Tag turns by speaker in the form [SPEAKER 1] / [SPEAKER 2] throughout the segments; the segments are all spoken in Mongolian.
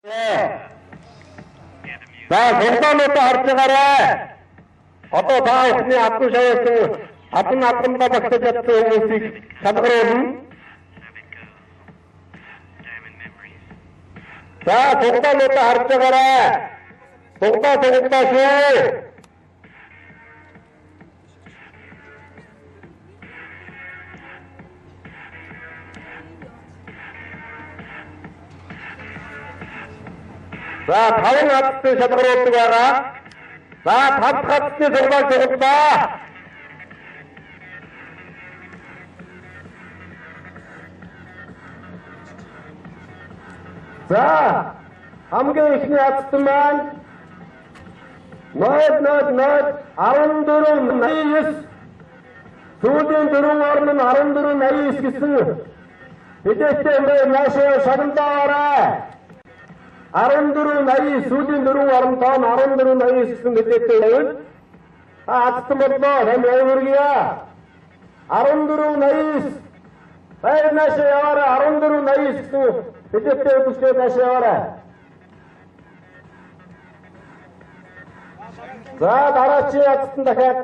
[SPEAKER 1] За сулдаануудаа харж байгаарай. Одоо та бүхний адсан шавьяасан адан адандаа багтаж чадсан хүмүүсийг шалгаруулна. За сулдаануудаа харж байгаарай. Сулдаа сулдаа шүү. За 5 адсан шалгаруулдаг байгаа. За 5 дахь адсны сулдаа сулдаа. За хамгийн эхний адсан маань 0 0 0 14 89 сүүлийн дөрвөн орн нь 14 89 гэсэн мэдээтэй наашаа шагналаарай. 14 89 сүүлийн дөрвөн орн тоон 14 89 гэсэн мэдээтэй байвал та адсан боллоо. Тань баяр хүргье. 14 89 баяр наашаа яваарай. 14 89 гэсэн мэдээтэй үзэгчдээ наашаа яваарай. За дараачийн адсан дахиад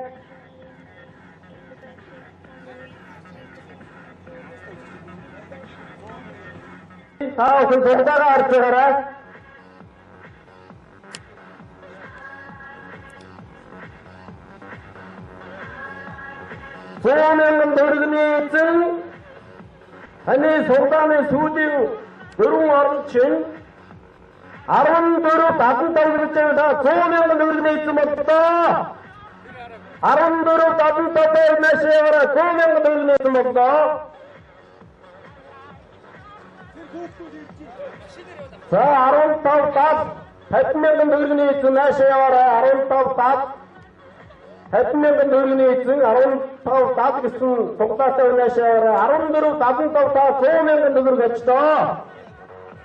[SPEAKER 1] та бүхэн сулдаагаа харж байгаарай. Зуун мянган төгрөгийн эзэн таны сулдааны сүүлийн дөрвөн орон чинь 14 75 гэж байна. 100 мянган төгрөгийн эзэн боллоо. 14 75 наашаа 100 мянган төгрөгийн эзэн боллоо. За 15 70 50 мянган төгрөгийн эзэн наашаа яваарай. 15 70 50 мянган төгрөгийн эзэн 15 70 гэсэн сугдаатай наашаа яваарай. 14 75 та 100 мянган төгрөг очлоо.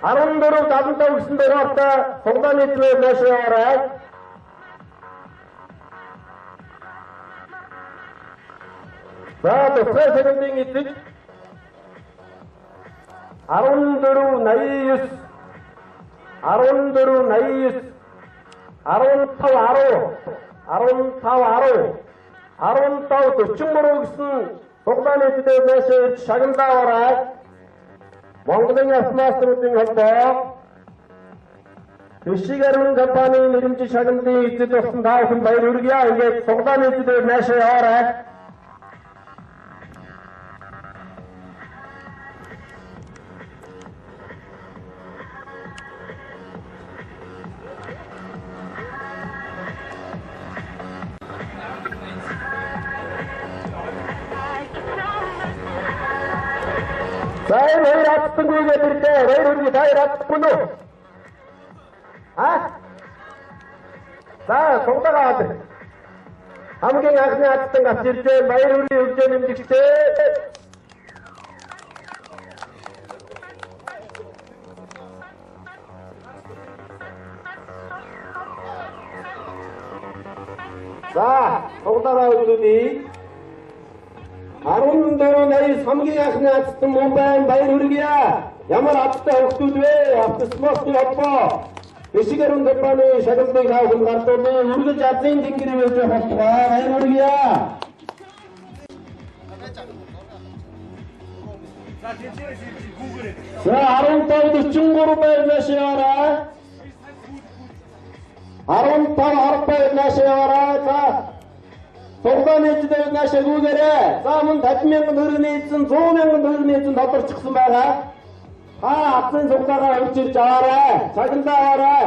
[SPEAKER 1] 14 75 гэсэн дугаартай сугдааны эзэн наашаа яваарай. За тухайн шагналын эзэн 14 89 14 89 15 10 15 10 15 43 гэсэн сугдааны эзэн наашаа ирж шагналаа аваарай. Монголын автомастеруудын холбоо Бишиг ариун компани нэрэмжит шагналын эзэд болсон та бүхэн баяр хүргье. Ингээд сугдааны эзэд наашаа яваарай. За энэ хоёр адсангүйгээ ирлээ. Баяр хүргэе. Та хоёр адсахгүй нү? А? За сулдаагаа аваад. Хамгийн анхны адсан гарч ирлээ. Баяр хүргэе хөгжөө нэмжигчдээ. За сулдаагаа үзүүлье. 14 89 хамгийн анхны адсан мөн байна. Баяр хүргье. Ямар адтай хүүхдүүд вэ? Автосмортын холбоо Бишиг ариун компани шагналыг та бүхэн гардуулъя. Үргэлж азийн тэнгэрийн үеж болтугай. Баяр хүргье. За 15 43 баяр наашаа яваарай. 15 10 баяр наашаа яваарай. За Сулдааны эзэн наашаа гүгээрэй. За мөн 50 мянган төгрөгийн эзэн 100 мянган төгрөгийн эзэн тодорчихсан байгаа. Та азын сулдаагаа хурж ирж аваарай. Шагналаа аваарай.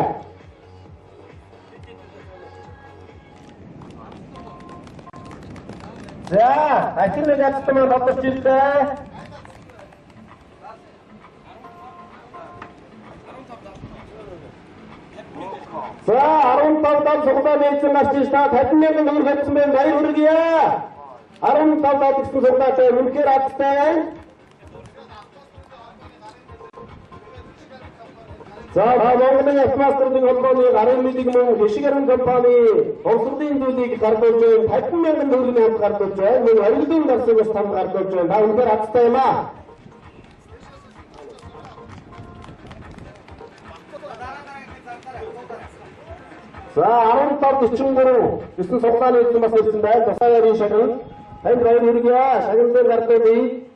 [SPEAKER 1] За дахин нэг адсан маань тодорч ирлээ. За 15 дал сугдааны эзэн гарч ирж та 50 мянган төгрөг авсан байна. Баяр хүргье. 15 дал гэсэн сугдаатай үнэхээр азтай байна. За Монголын автомастеруудын холбооны гарын мэдэг мөн Бишиг ариун компани боловсролын зүйлийг гардуулж байна. 50 мянган төгрөгийн хувьд гардуулж байна. Мөн оргилын дарсыг бас танд гардуулж байна. Та үнэхээр азтай юм аа. За 15 43 гэсэн суглааны эзэн бас ирсэн байна. Тусаа ярийн шагнал. Танд баяр хүргье. Шагнал дээр гардаг бий.